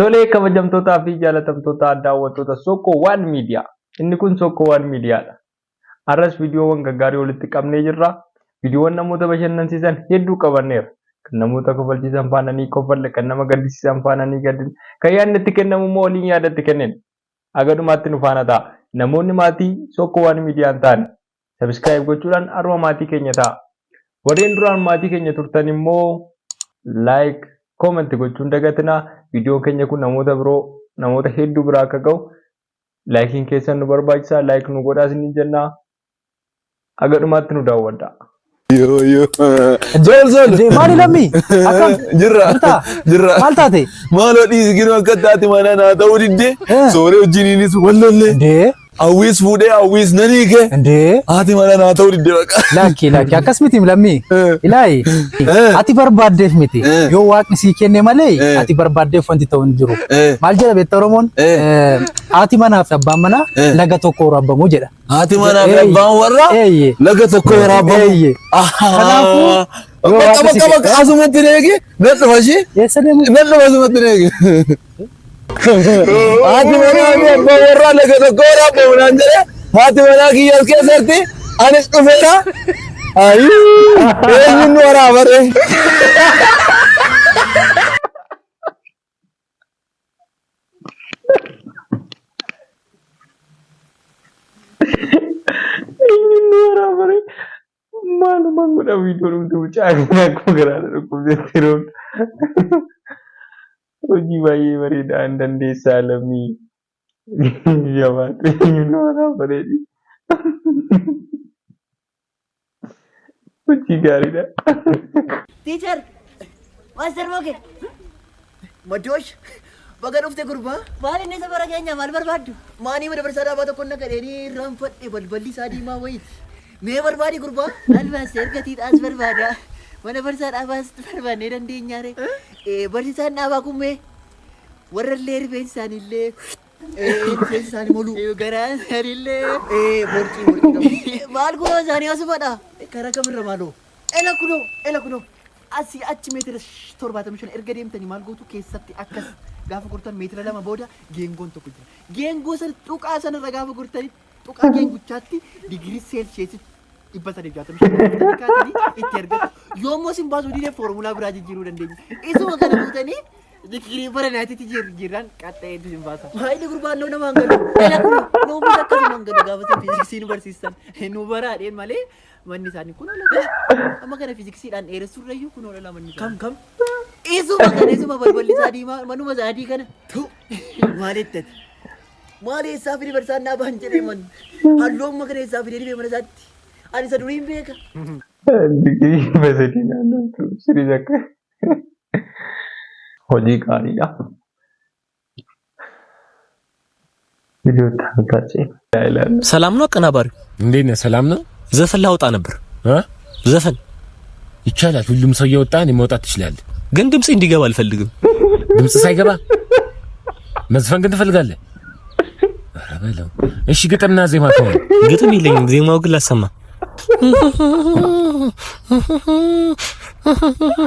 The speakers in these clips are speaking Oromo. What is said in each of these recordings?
Tolee kabajamtootaa fi jaalatamtoota daawwattoota Sokkoo Waan Miidiyaa. Inni kun Sokkoo Waan Miidiyaadha. Har'as viidiyoowwan gaggaarii walitti qabnee jirra. Viidiyoowwan namoota bashannansiisan hedduu qabanneera. Kan namoota kofalchiisan faana ni kofalla, kan nama gaddisiisan faana ni gaddina, kan yaadni itti kennamu immoo waliin yaada itti kennina. Haga dhumaatti nu faana ta'a. Namoonni maatii Sokkoo Waan Miidiyaa hin taane Subscribe gochuudhaan haruma maatii keenya ta'a. Warreen duraan maatii keenya turtan immoo like, comment gochuun dagatinaa. Viidiyoon keenya kun namoota biroo namoota hedduu biraa akka ga'u laayikiin keessan nu barbaachisa. Like nu godhaa isiniin jenna. Haga dhumaatti nu daawwadhaa. Yoo yoo. Zol zol. Indee maali lammii? Akkam? Jirra. Jirtaa? Jirra. Maal taate? Maaloo dhiisi ginuu akka taate mana naa ta'uu diddee. Eh. Sooree wajjiniinis wal lollee. Indee? Hawwiis fuudhee hawwiis nan hiike. Indee? Haati mana naa ta'uu didde baqa. Lakki lakki akkas miti lammii. Eh. Ilaayi Eh. ati barbaaddeef miti. Eh. Yoo waaqni sii kenne malee Eh. ati barbaaddeef wanti ta'u hin jiru. Eh. Maal jedha beektaa Oromoon? Eh. Haati manaa fi abbaan manaa Eh. laga tokko waraabbamu jedha. Haati manaa fi Eeyye. abbaan warraa Eeyye. laga tokko waraabbamu. Eeyye. Kanaafuu yoo Bakka waaqni bakka si bakka asumatti na eegi nan dhufa ishee Eessa deemu? nan dhufa asumatti na eegi. Haati manaa fi abbaan warraa laga tokko waraabbamu naan jedhee haati manaa kiyya as keessatti anis dhufeera. Ayii eenyuun nu waraabare? Eenyuun nu waraabare? Maalumaan godha viidiyoo dhumte mucaa kana akkuma garaadha dhukkubsetti yeroo hojii baay'ee bareedaa hin dandeessaa lammii jabaatu eenyuun nu waraabare? Hojii gaariidha. Teacher, Master Moke. Maddoosh, baga dhufte gurbaa. Maal inni safara keenya maal barbaaddu? Maanii mana barsaa dhaabaa tokko na gadheenii irraanfadhe balballi isaa diimaa wayiiti. Mee barbaadi gurbaa. Maal Master gatiidhaas barbaada. Mana barsaa dhaabaas barbaannee dandeenyaa ree. Barsiisaan dhaabaa kun mee warra illee rifeensi isaanii illee Rifeensi isaanii moluu. Garaan isaaniillee. Borcii borcii qabu. Maal kunoo isaanii asumadha. Karaa kamirra maaloo? Ela kunoo, ela kunoo. Asii achi meetira 75 erga deemtanii maal gootu keessatti akkas gaafa gurtan meetira 2 booda geengoon tokko jira. Geengoo sana tuqaa sanarra gaafa gurtanii tuqaa geenguchaatti digirii seelsheesii 365 gootanii kaatanii itti argattu. Yoommoo isin baasuu didee foormulaa biraa jijjiiruu dandeenya. Isuma kana fuutanii digirii bara naatitti jijjiirraan qaxxa'eetu isin baasa. Maayilli gurbaan nuu namaan galu. Ela kun nuufis akkasuma hin galu gaafa isin fiiziksii nu barsiistan. Nu baraadheen malee manni isaanii kun ola. Amma kana fiiziksiidhaan dheeressurrayyuu kun ola manni isaanii. Kam kam? Isuma kana isuma balballi isaa diimaa manuma isaa adii kana. Tu maal jettati? Maal eessaa fide barsaan naa baan jedhee man. Halluu amma kana eessaa fidee dhibee mana isaatti. Ani isa duriin beeka. Digirii 300 naannoo sirrii akka hojii gaariidha. Viidiyoo itti ilaalla. ሰላም ነው አቀናባሪው? እንዴት ነህ? ሰላም ነው? ዘፈን ላውጣ ነበር። እ? ዘፈን ይቻላል። ሁሉም ሰው እየወጣ እኔ መውጣት ትችላለህ። ግን ድምጽ እንዲገባ አልፈልግም። ድምጽ ሳይገባ መዝፈን ግን ትፈልጋለህ? ኧረ በለው። እሺ ግጥምና ዜማ ከሆነ ግጥም የለኝም፣ ዜማው ግን ላሰማ።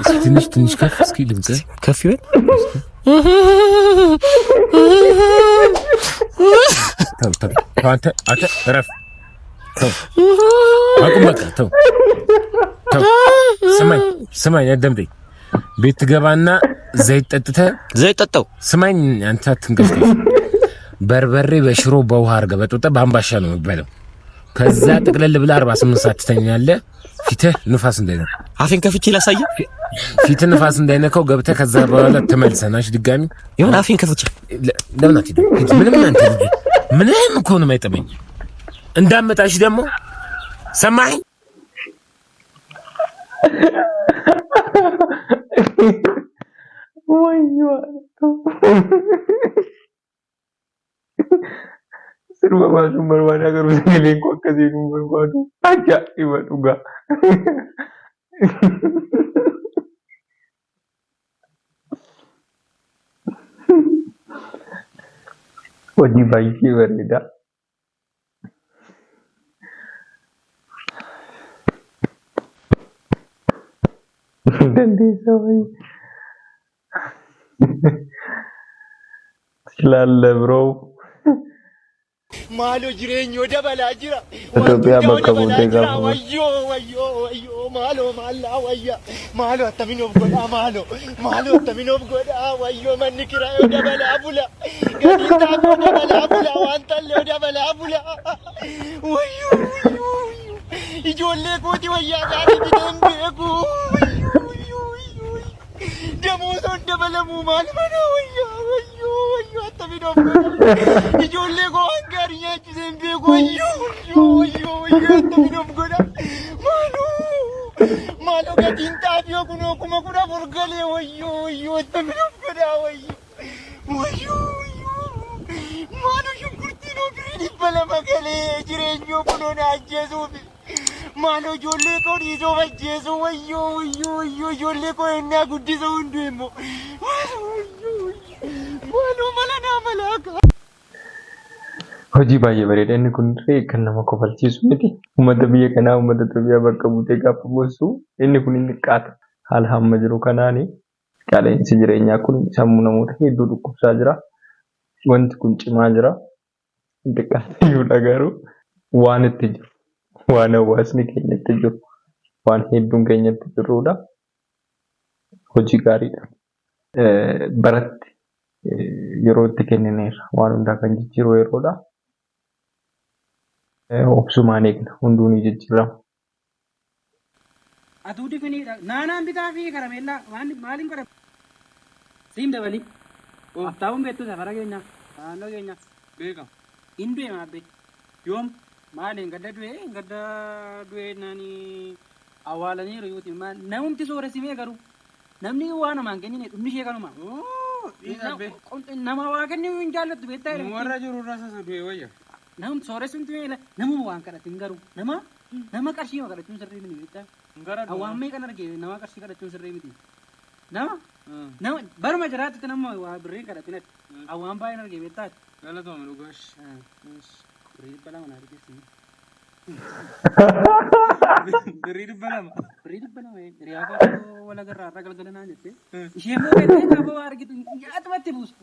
እስኪ ትንሽ ትንሽ ከፍ እስኪ ድምጽ ከፍ ይበል። ተው ተው ተው፣ አንተ አንተ እረፍ። ተው አቁም፣ በቃ ተው ተው። ስማኝ ስማኝ፣ አዳምጠኝ። ቤት ትገባና ዘይት ጠጥተህ ዘይት ጠጣው። ስማኝ አንተ አትንቀሽቀሽ። በርበሬ በሽሮ በውሃ አድርገህ በጥብጠህ በአምባሻ ነው የሚበላው። ከዛ ጠቅለል ብለህ 48 ሰዓት ትተኛለህ። ፊትህ ንፋስ እንዳይነካው አፌን ከፍቼ ላሳየ። ፊትህ ንፋስ እንዳይነካው ገብተህ ከዛ በኋላ ተመልሰናሽ ድጋሚ ይሁን አፌን ከፍቼ ለምን አትሄድም? ሂድ። ምንም አንተ ልጅ ምንም እኮ ነው የማይጠመኝ። እንዳመጣሽ ደግሞ ሰማኸኝ? Wayyoo sirba baasuun barbaada garuu sagaleen koo akkasii hin barbaadu. Ajaa'iba dhugaa. Hojii baay'ee bareeda. Dandeessaa baay'ee. ትችላለህ bro. Maaloo jireenyoo dabalaa jira. Itoophiyaa bakka buutee gaafa Wayyoo wayyoo wayyoo maaloo maallaa wayya maaloo attamiin of godhaa maaloo maaloo attamiin of godhaa wayyoo manni kiraayoo dabalaa bula gatiin xaafoo dabalaa bula waan tallee dabalaa bula wayyoo wayyoo wayyoo ijoollee kooti wayyaa gaarii bitee hin beeku wayyoo wayyoo wayyoo damoosoon dabalamuu maal mana wayyaa wayyoo wayyoo attamiin of godhaa ijoollee koo waan gaarii nyaachisee hin beeku wayyoo wayyoo wayyoo wayyoo attamiin of godhaa maaloo maaloo gatiin xaafii kunoo 14,000 galee wayyoo wayyoo attamiin of godhaa wayyoo wayyoo wayyoo maaloo shunkurtiin birrii 200 galee jireenyoo kunoo na ajjeesuufi maaloo ijoollee koo dhiisoo ajjeesuu wayyoo wayyoo wayyoo ijoollee koo ennaa guddisoo hunduu immoo maaloo mala naa malaaka. Hojii baay'ee bareeda. Inni kun illee kan nama kofalchiisu miti. Uummata biyya kanaa, uummata Itoophiyaa bakka buutee gaafa boossu inni kun inni xiqqaata. Haala hamma jiru kanaani qaala'insi jireenyaa kun sammuu namoota hedduu dhukkubsaa jira. Wanti kun cimaa jira. Xiqqaata iyyuudha garuu waan itti jiru, waan hawaasni keenya itti jiru, waan hedduun keenya itti jirrudha. Hojii gaariidha. Baratti yeroo itti kennineerra waan hundaa kan jijjiiru yeroodha. Obsumaan eegna, hunduu ni jijjiirama. Atuu difiniidha. Naanaan bitaa fi karameellaa waan maaliin godha? Siin dabali. Aftaa'uun beektu safara keenya. Naannoo keenya. Beeka. Hin du'e maabbe. Yoom? Maaliin gadda du'e gadda du'e naani awwaalaniiru yuuti. Namumti sooressimee garuu namni waan namaan kennine dhumni ishee kanuma. Nama waa kennuu hin jaallattu beektaa jedhamti. Warra jiru irra sasa du'e wayya. Namumti sooressumti namuma waan kadhatin garuu nama nama qarshii kadhachuun sirrii miti beektaa. Waan meeqan arge nama qarshii kadhachuun sirrii miti. Nama nama baruma jiraatutti nama waa birrii kadhatin ati. Waan baay'een arge beektaa. Galatoome dhugaash. Birrii 200 naa argeessi. Birrii 200. Birrii 200 hiriyaa koo wal agarraa irra galgala naan jette. Ishee immoo beektee gaafa waa argitu nyaatumatti buustu.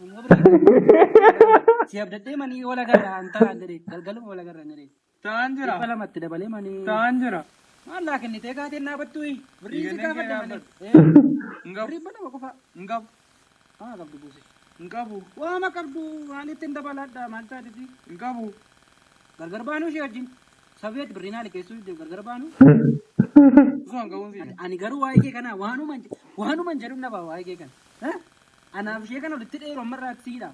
Si abdaddee manii wal agarraa an ta'an jedhee galgaluma wal agarraa jedhee. Ta'an jira. 200tti dabalee manii. Ta'an jira. Maal laa kennitee kaateen dhaabattu birrii si gaafadhe malee. Birrii 200 qofa. Hin qabu. Haa qabdu buuse. Hin qabu. Waama qabdu maalitti hin dabaladha maal taatiti. Hin qabu. Gargar baanuu ishee wajjin. Sabeet birrii naa liqeessuu gargar baanuu. Ani garuu waa'ee kee kana waanuman jedhu naba waa'ee kee kana. Anaaf ishee kana walitti dheeru ammarraa siidha.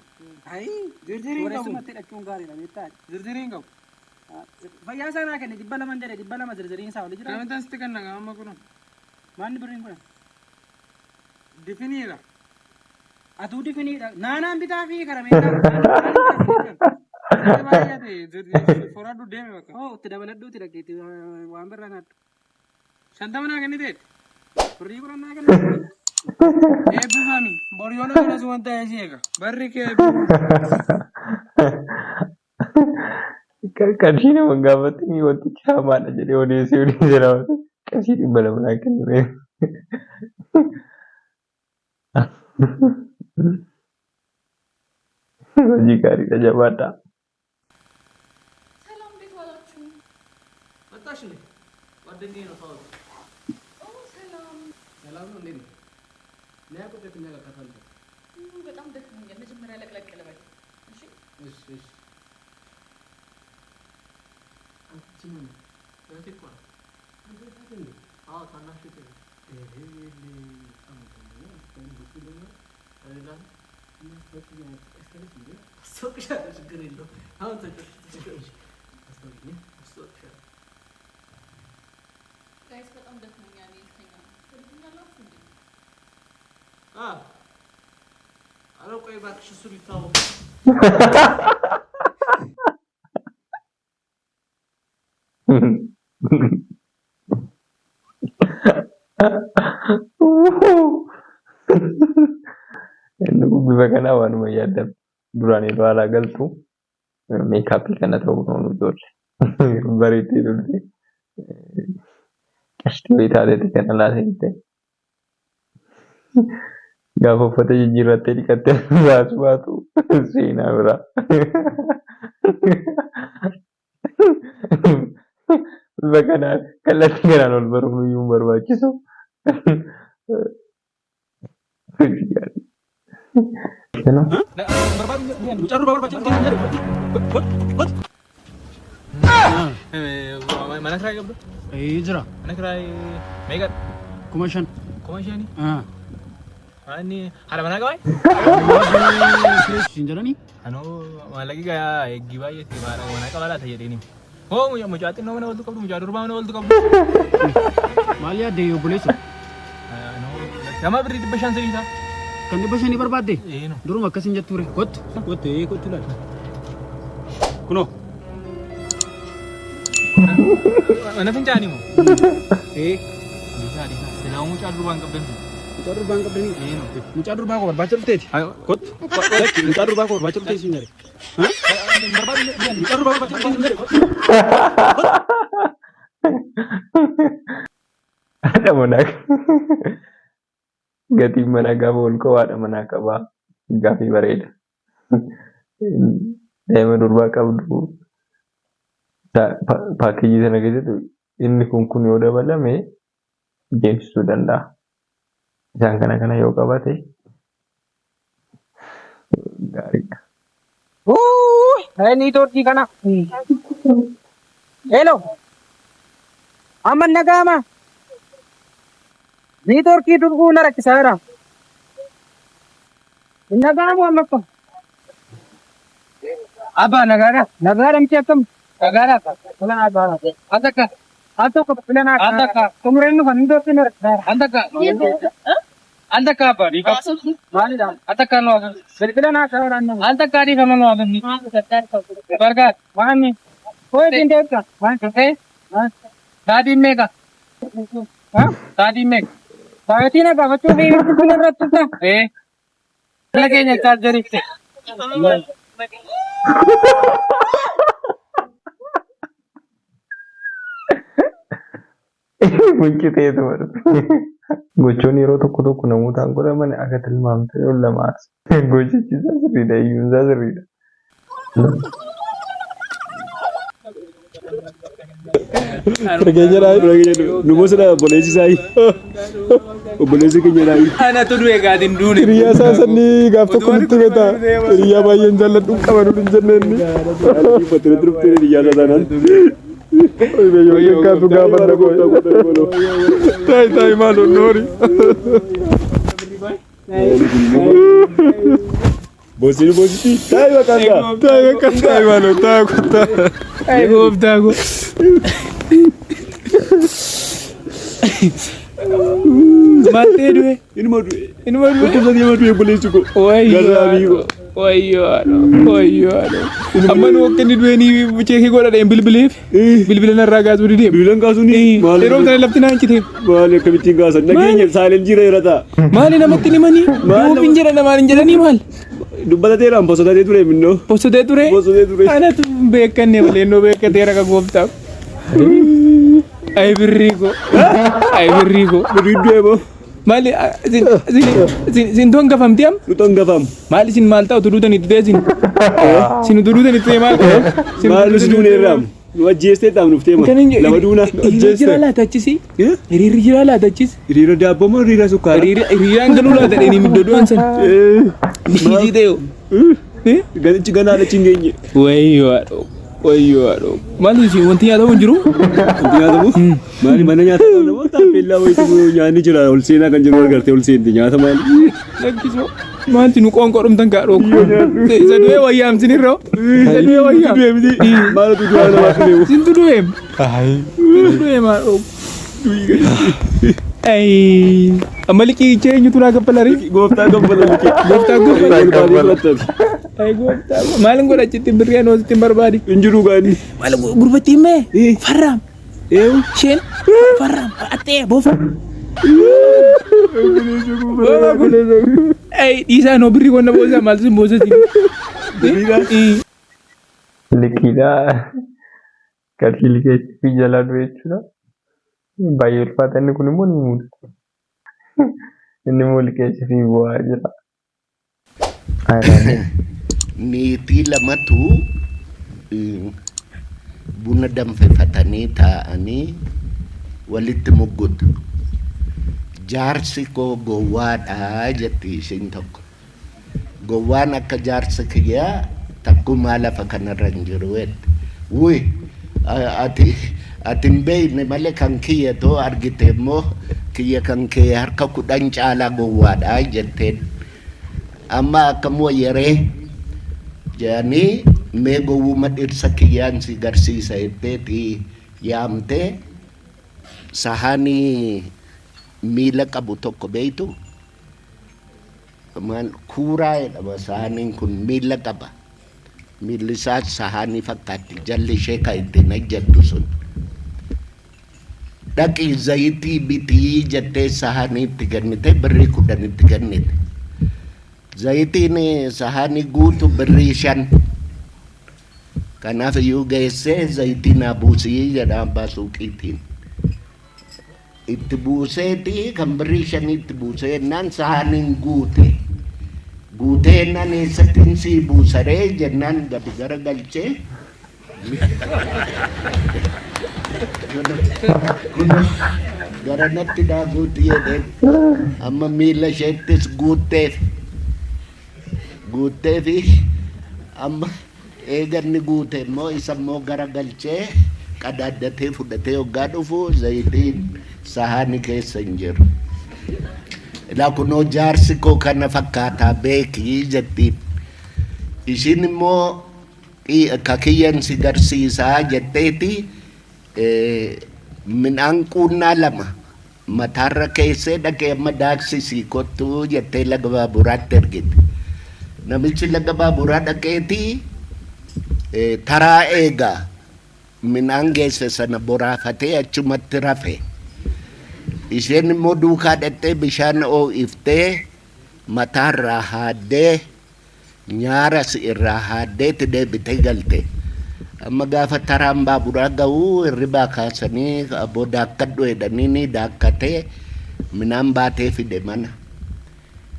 Ayi Zirzirii hin qabu. Sooressumatti hidhachuun gaariidha beektaa. Zirzirii hin qabu. Fayyaa isaa naa kenne 200 jedhe 200 zirziriin isaa oli jira. Namicha sitti kenna amma kun. Maanni birriin kun? Difiniidha. Atuu difiniidha. Naanaan bitaa fi karameellaa. Foradhu deemi bakka. Oo itti dabaladhuuti dhaqeetti waan birraa naaddu. 50 naa kennitee? Birrii 10 naa kennite. Eebbifami. Bor yoona kanas wanta si eega. Barri kee eebbifami. Qarshii nama gaafatanii wantichi hamaadha jedhee odeessee odeessee raawwate qarshii 200 naa kennime. Hojii gaariidha, jabaadhaa. ሰላም እንዴት ዋላችሁ? መጣሽ እንዴ? ጓደኛዬ ነው ታወቂ። ኦ ሰላም። ሰላም ነው። እንዴት ነው? ነያ ቁጭ ከኛ ጋር ካታለ። በጣም ደክሞኛል። መጀመሪያ ለቅለቅ ልበል። እሺ እሺ እሺ። አንቺ ምን እህቴ እኮ ናት። አንተ እህት እንዴ? አዎ ታናሽ እህቴ ናት። አስታውቅሻለሁ፣ ችግር የለውም። አሁን ተጫወች ተጫወች። አስታውቂኝ፣ አስታውቅሻለሁ። Guys በጣም ደክሞኛል። እኔ ልተኛ ነው። ትልኩኛላችሁ እንዴ? ኧረ ቆይ እባክሽ እሱ ሊታወቅ Inni kun bifa kanaa waanuma yaadame. Duraan yeroo alaa galtu makeup kana ta'uu noonu ijoollee. Bareeddee turte. Qashtii wayii taateeti kana laaseente. Gaafa uffata jijjiirrattee dhiqattee baasu baatu seenaa biraa. Bifa kanaan kallattii kanaan ol baruun iyyuu hin barbaachisu. Mana kiraa qabdu? Ee jira. Mana kiraa meeqadha? 5,000. 5,000? Inni haadha manaa qabaa? Siin jedhanii? Anoo maallaqi gaa eeggii baay'eetti haadha manaa qabaa laata jedheeni. Hoo mucaa xinnoo mana ooltu qabdu mucaa durbaa mana ooltu qabdu. Maal yaaddee obboleessa? Anoo nama birrii 500 sadii ta'a. Kan 500 barbaadde? Eeno. Duruma akkas hin jettu ture. Kottu. Kottu ee kottu laata. Kunoo. Mana fincaanii moo? Ee. Dhiisaa dhiisaa. Silaa mucaa durbaa hin qabdan. Mucaa durbaa hin qabdanii? Eeno. Mucaa durbaa koo barbaacha dhufteeti? Kottu. Lakki mucaa durbaa koo barbaacha dhufteeti siin jedhe. Mucaa durbaa koo barbaacha dhufteeti siin jedhe. Haadha manaa gatiin manaa gaafa ol ka'u haadha manaa qabaa gaafii bareeda. Daa'ima durbaa qabdu paakeejii sana keessatti inni kun kun yoo dabalame deemsisuu danda'a. Isaan kana kana yoo qabate gaariidha. Niitoorkii kana. Hello. Amma nagaama. Niitoorkii durguu na rakkisaa jira. Hin nagaamu amma akkam. Abbaa nagaadha. Nagaadha miti akkam. Nagaadha. Filanaa gaara. Adakka. Al tokko filanaa. Adakka. Xumureen dhufa niitoorkii na rakkisaa jira. Adakka. Adakka abbaa dhiifa. Maalidha? Adakka nu haasofsi. Bilbila naa ta'uudhaan nama. Adakka dhiifama nu haasofsi. Bargaat. Maami. Koo ittiin deebita. Waan ta'e. Daadhiin meeqa? Daadhiin meeqa? Sa'aatii na gaafachuu fi bilbila irratti turta. Ee. Bilbila keenya chaarjarii. Munciteetu dhufe. Gochoonni yeroo tokko tokko namootaan godhaman akka tilmaamtanii ol nama aarsa. Gochichi isaa sirriidha, iyyuun isaa sirriidha. Fira keenya nu bosona obboleessi isaa obboleessi keenya dhaa. Anatu du'e gaatiin duune. Hiriyaa isaa sanii gaaf tokko nutti himata. Hiriyaa baay'een jaalladhu qaba nuun hin jenne inni. Uffatee turte hiriyaa isaa taanaan. Yoo xiqqaatu gaafa dhaqoo. Taayi taayi maaloo noori. Boosini boositti taayi bakka Taayi bakka taayi maaloo taayi kottaa. Ay gooftaa koo. Maal ta'e du'e? Inuma du'e. Inuma du'e. Dhukkubsatee nama du'e obboleessi koo. Wayyoo Garraamii koo. Wayyoo haadha. Wayyoo haadha. Amma nu akka inni du'e ni cheekii godhadheen bilbileef. Bilbila narraa kaasuu didee. Bilbilan kaasuun maal Yeroo sana lafti naan cite. maal akkamittiin kaasan nageenya saaleen jira irra ta'a. Maali namatti hin himanii? Maal Du'uuf hin jedhan namaan hin jedhanii maal? Dubbatateeraan bosotatee ture minnoo. Bosotee ture? Bosotee ture. Anatu hin beekanne malee innoo beekateera ka gooftaa. Ay birrii koo. Ay birrii koo. Birrii du'e moo? Maali isin isin isin isin toon gafamti am? Nu toon gafam. Maal isin maal ta'u utuu duutanii itti isin? Isin utuu duutanii itti maal ta'u? Isin Maal utuu nus duutanii duune itti irraam. Nu ajjeestee taam nuuf teema. Kan hin Lama duuna. Hiriirri jira laata achisi? Hiriirri jira laata achis? Hiriira daabboo moo hiriira sukkaara? Hiriira hiriiraan galuu laata dheenii middoo du'an san? Biizii ta'e. Ganichi ganaa achi hin geenye. Wayyoo haadhoo. Wayyoo haadhoo. Maal isin wanti nyaatamu hin jiru? Wanti nyaatamu? Maali mana nyaata qabna moo taappellaa wayitu nyaanni jira ol seenaa kan jiru argarte ol seenti nyaata maali? Lakkisoo. Maalti nu qoonqoo dhumtan kaa dhooku. Isa du'ee wayyaam sinirra. Isa du'ee wayyaam. Du'e miti. Maaltu du'aa namaatti deemu? Sintu du'eem. Sintu du'eem haa dhooku. Ayii. Amma liqii eenyutu naa kaffala ree? Gooftaa kaffala liqii. Gooftaa kaffala. Gooftaa kaffala. Ay gooftaa. Maalin godha achitti birrii anoo sitti hin barbaadi. Hin jiru gaani. Maal gurbattiin mee? Farraam. Eewu. Isheen farraam. Axxee bofa. Ay dhiisaa noo birrii qonna boosaa maaltu sin boosati? Birriidha. Liqiidha. Qarshii liqeessuu jalaa du'e jechuudha. Baay'ee ulfaata inni kun immoo ni mudata. Inni immoo liqeessee bu'aa jira. Ayiraan. Niitii lamatu buna danfifatanii taa'anii walitti muggutu. Jaarsi koo gowwaadha jetti ishiin tokko. Gowwaan akka jaarsa kiyyaa takkumaa lafa kanarra hin jiru jette. Wuy ati ati hin beekne malee kan kiyya too argite immoo kiyya kan kee harka 10 caalaa gowwaadha jetteen. Amma akkam wayyaree jedhanii mee gowwuma dhirsa kiyyaan si garsiisa jetteeti yaamtee sahaanii miila qabu tokko beektu maal kuuraa jedhama sahaaniin kun miila qaba. Miilli isaas sahaanii fakkaatti jalli ishee kan ittiin ejjettu sun. Dhaqii zayitii bitii jettee sahaanii itti kennite birrii 10 itti kennite. Zayitiin sahaanii guutu birrii 5. Kanaaf iyyuu geessee zayitii naa buusii jedha abbaa suuqiitiin. Itti buuseeti kan birrii shanii itti buusee jennaan sahaaniin guute. Guutee jennaan eessattiin sii buusaree jennaan gadi garagalchee kunoo garanatti naa guuti jedheen. Amma miila isheettis guutteef. Guutteefi amma Eega inni guute immoo isa immoo gara galchee qadaaddatee fudhatee hoggaa dhufu zayitiin sahaani keessa hin jiru. Ilaa kunoo jaarsi koo kana fakkaataa beeki jettiin. Ishiin immoo ka kiyyan si garsiisaa jetteeti midhaan quunnaa 2 mataarra keessee dhaqee amma daaksisii kottu jettee laga baaburaatti ergite. Namichi laga baaburaa dhaqeeti taraa eega midhaan geesse sana boraafatee achumatti rafe. Isheen immoo duukaa dhaqxee bishaan oo'iftee mataarraa haaddee Nyaaras irraa haaddeeti deebitee galte. Amma gaafa taraan baaburaa ga'u hirribaa kaasanii aboo daakkadhu jedhaniini daakkatee minaan baatee fide mana.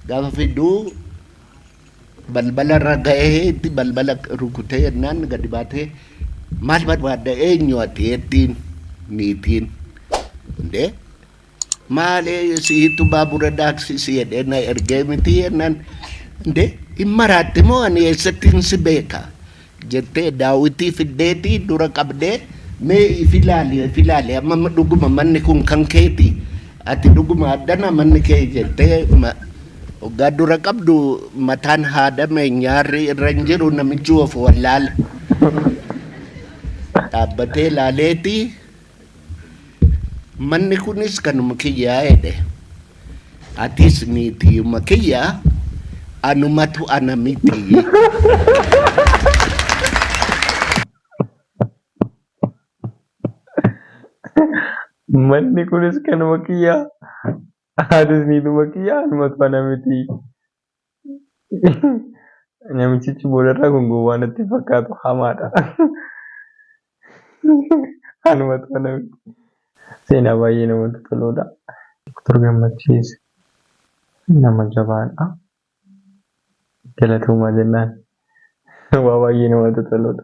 Gaafa fidu balbala irra ga'eetti balbala rukutee jennaan gadi baatee maal barbaadda eenyu ati jettiin niitiin. Indee Maali sihitu baabura daaksisi jedhee na ergee miti jennaan inde hin maraatte moo ani eessattiin si beeka jettee daawitii fiddeetii dura qabdee mee if ilaali if ilaali amma dhuguma manni kun kan keeti ati dhuguma addana manni kee jettee hoggaa dura qabdu mataan haadame nyaarri irra hin jiru namichi of wallaala dhaabbatee ilaaleeti Manni kunis kanuma kiyyaa jedhe. Atis niitiiyuma kiyya anumatu ana miti. Manni kunis kanuma kiyya atis niituma kiyya anumatu ana miti. Namichichi boodarraa kun gowwaa natti fakkaatu hamaadha. Anumatu ana miti. Seenaa baay'ee namatti toludha. Doktar Gammachiis nama jabaadha. Galatoomaa jennaan. Waa baay'ee namatti toludha.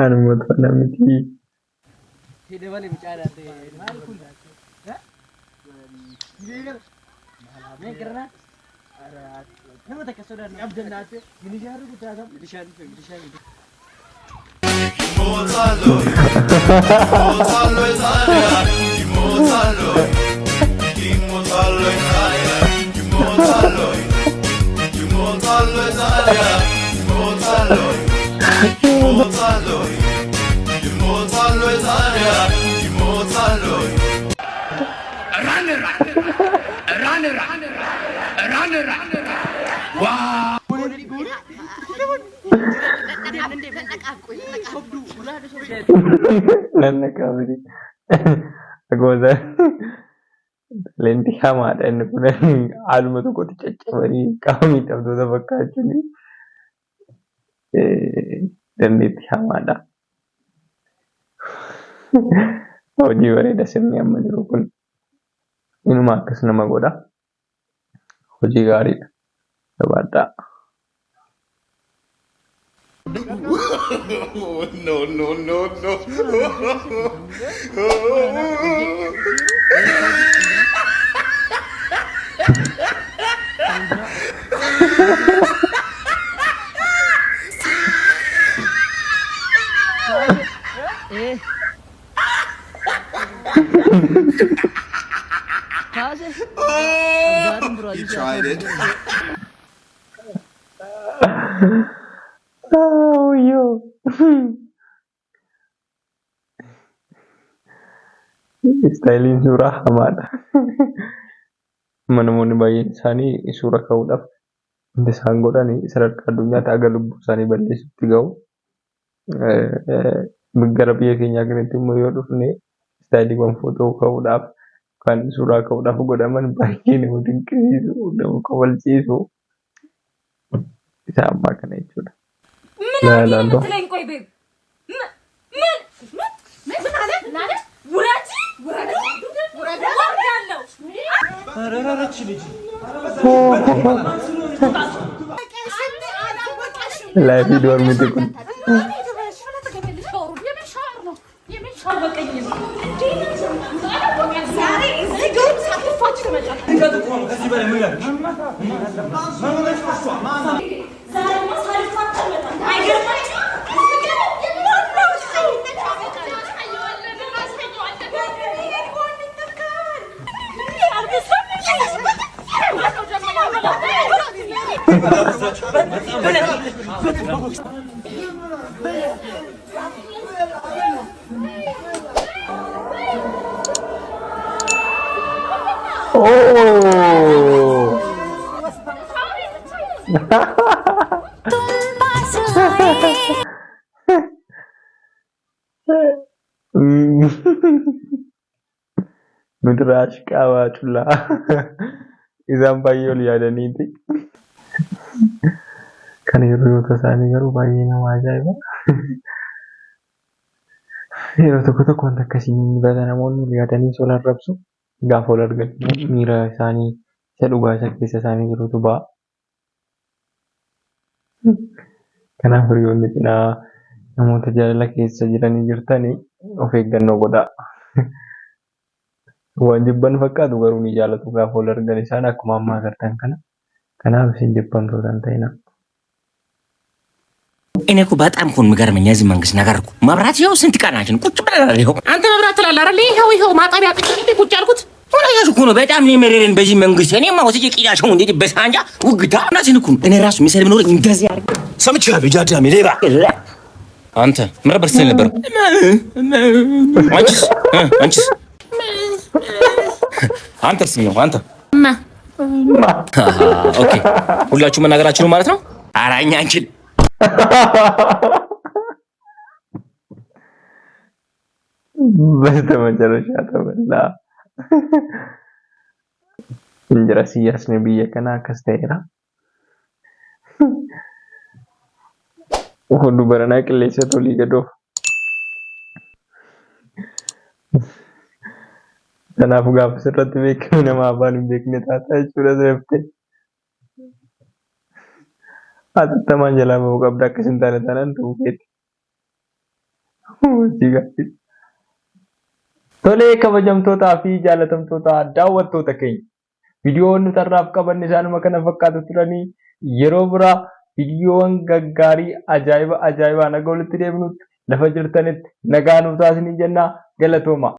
Anumatu ana miti. Nan naqaa miti. Akkuma isaa leentii hamaadha inni kun haaluma tokkotti caccabanii qaama miidhamtoota fakkaachuun dandeettii hamaadha. Hojii bareeda sirni amma jiru kun. Inuma akkas nama godha. Hojii gaariidha. Jabaadhaa. No, no, no, no. You tried it. Wayyoo. Istaayiliin suuraa hamaadha. Amma namoonni baay'een isaanii suura ka'uudhaaf wanti isaan godhan sadarkaa addunyaatti haga lubbuu isaanii balleessuutti gahu. Gara biyya keenyaa kanatti immoo yoo dhufne istaayiliiwwan footoo ka'uudhaaf yookaan suuraa ka'uudhaaf godhaman baay'ee nama dinqisiisu, nama kofalchiisu. Isa ammaa kana jechuudha. ምን Laa አድርጌ ነው ilaallu. የምትለኝ? ቆይ ቤብ ምን ምን ምን ምን አለ ምን አለ? ውረጂ ውረጂ ወርዳለሁ። Laayifii doormiti kun. Oo! Midirash qabaatula. Isaan baay'ee ol yaadaniiti. Kan hiriyoota isaanii garuu baay'ee nama ajaa'iba. Yeroo tokko tokko wanta akkasii ni mudata namoonni ol yaadanii ol arrabsu. Gaafa ol argan miira isaanii isa dhugaa isa keessa isaanii jirutu ba'a. Kanaaf hiriyoonni cinaa namoota jaalala keessa jiranii jirtanii of eeggannoo godhaa. Waan jibban fakkaatu garuu ni jaalatu gaafa ol argan isaan akkuma ammaa agartan kana. Kanaaf isin jibbamtoota hin ta'inaa. እኔ እኮ በጣም እኮ ነው የሚገርመኝ የዚህ መንግስት ነገር እኮ መብራት ይኸው ስንት ቀናችን ቁጭ ብለናል። ይኸው አንተ መብራት ትላለህ አይደል? ይኸው ይኸው ማጠቢያ አጥቼ እንዴ ቁጭ ያልኩት እውነትሽ እኮ ነው። በጣም ነው የመረረን በዚህ መንግስት። እኔማ ወስጄ ቂዳቸው እንዴ በሳንጃ ውግታ እውነትህን እኮ ነው። እኔ ራሱ የሚሰድብ ኖረኝ እንደዚህ አድርጌ ሰምቻለሁ። ጃዳሜ ሌባ አንተ ምን ነበር ስትል ነበር? አንቺስ እ አንቺስ አንተስ ነው አንተ አሃ፣ okay ሁላችሁ መናገራችሁ ነው ማለት ነው። ኧረ እኛ አንችል በስተመጨረሻ ተበላ። Injira siyaasni biyya kanaa akkas ta'eera. Hundi baranaa qilleensa tolii gadoof. Kanaaf gaafa sirratti beekame nama afaan hin beekne taata jechuudha seeftee. Hatattamaan jalaa bahuu qabda akkas hin taane taanaan ta'uu keeti. Hojii gaarii. Tolee kabajamtootaa fi jaalatamtoota daawwattoota keenya. Viidiyoon nuti har'aaf qabanne isaanuma kana fakkaatu turanii yeroo biraa viidiyoowwan gaggaarii ajaa'iba ajaa'ibaan haga walitti deebinutti lafa jirtanitti nagaa nuuf taasisanii jenna galatooma.